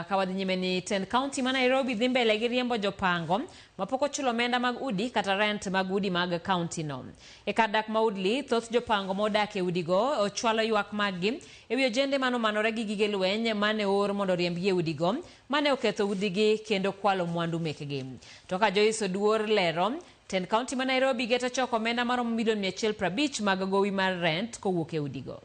Ka wadhi nyime ni tend kaunti ma Nairobi dhi mbele gi riembo jopango mapok ochulo omenda mag udi kata rent mag udi mag kaunti no. E kar dak ma Woodley, thoth jopango modak e udigo ochwalo ywak maggi e wi ojende manomanore gi gige lweny mane oor mondo oriembgi e udigo mane oketho udigi kendo kwalo mwandu mekgi. To ka Joyce Oduor lero, tend kaunti ma Nairobi geto choko omenda maromo milion 150 mag gowi mar rent kowuok e udigo.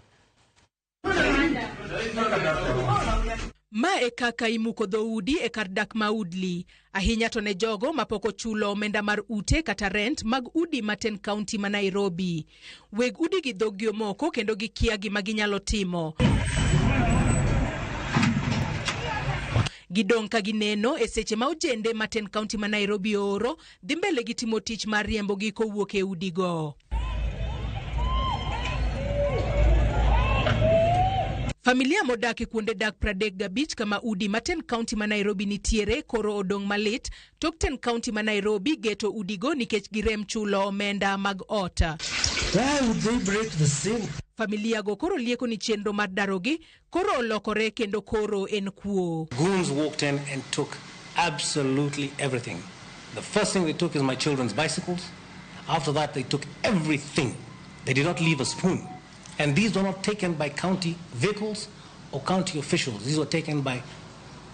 Ma e kaka imuko dhoudi e kar dak ma Woodley, ahinya to ne jogo mapok ochulo omenda mar ute kata rent mag udi maten kaunti ma Nairobi. Weg udigi dhoggi omoko kendo gikia gima ginyalo timo. Gidong' ka gineno e seche ma ojende maten kaunti ma Nairobi ooro dhi mbele gi timo tich mar riembogi kowuok e udigo. Familia modak e kuonde dak 35 kama udi ma ten kaunti ma Nairobi nitiere koro odong' malit tok ten kaunti ma Nairobi geto udigo nikech girem chulo omenda mag ot. Why would they break the sink? Familia go koro lieko ni chenro mar darogi koro olokore kendo koro en kuo. Goons walked in and took absolutely everything. The first thing they took is my children's bicycles. After that, they took everything. They did not leave a spoon. And these were not taken by county vehicles or county officials. These were taken by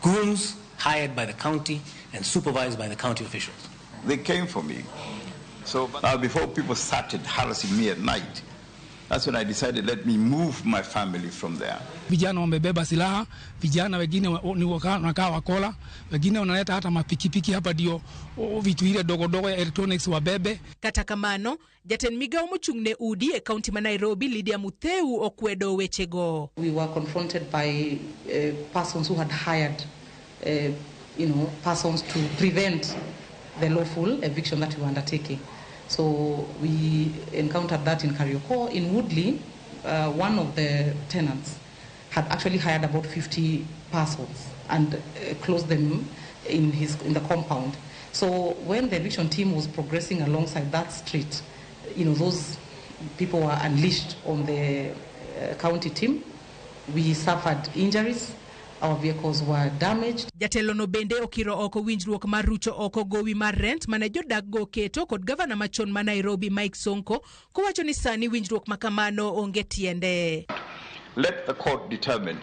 goons hired by the county and supervised by the county officials. They came for me. So now before people started harassing me at night, that's when I decided let me move my family from there. Vijana wamebeba silaha, vijana wengine ni wanakaa wakola, wengine wanaleta hata mapikipiki hapa ndio vitu ile dogo dogo ya electronics wabebe. Kata kamano, jatend migawo mochung' ne udi e kaunti ma Nairobi Lydia Mutheu okwedo wechego. We were confronted by persons who had hired persons to prevent the lawful eviction that we were undertaking. So we encountered that in Kariokor. In Woodley, one of the tenants had actually hired about 50 persons and closed them in the compound. So when the eviction team was progressing alongside that street, those people were unleashed on the county team. We suffered injuries. Our vehicles were damaged. Jatelo no bende okiro oko winjruok mar rucho oko gowi mar rent mane jodak go keto kod gavana machon ma Nairobi Mike Sonko kowacho ni sani winjruok makamano onge tiende. Let the court determine,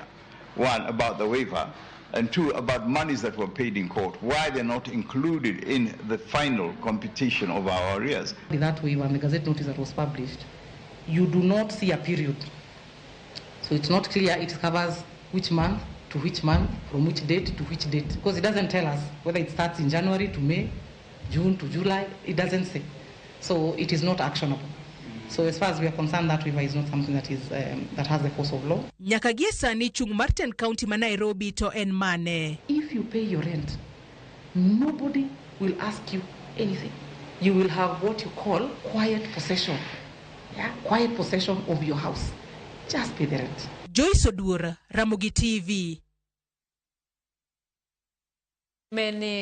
one, about the waiver, and two, about monies that were paid in court, why they're not included in the final computation of our arrears. That waiver and the Gazette notice that was published, you do not see a period. So it's not clear it covers which month to which month, from which date to which date, because it doesn't tell us whether it starts in January to May, June to July, it doesn't say. So it is not actionable. So as far as we are concerned, that waiver is not something that that has the force of law. Nyaka gie sani chung' mar ten county ma Nairobi to en mane? If you pay your rent, nobody will ask you anything. You will have what you call quiet possession. Yeah? Quiet possession of your house. Just pay the rent. Joyce Oduor, Ramogi TV. Mene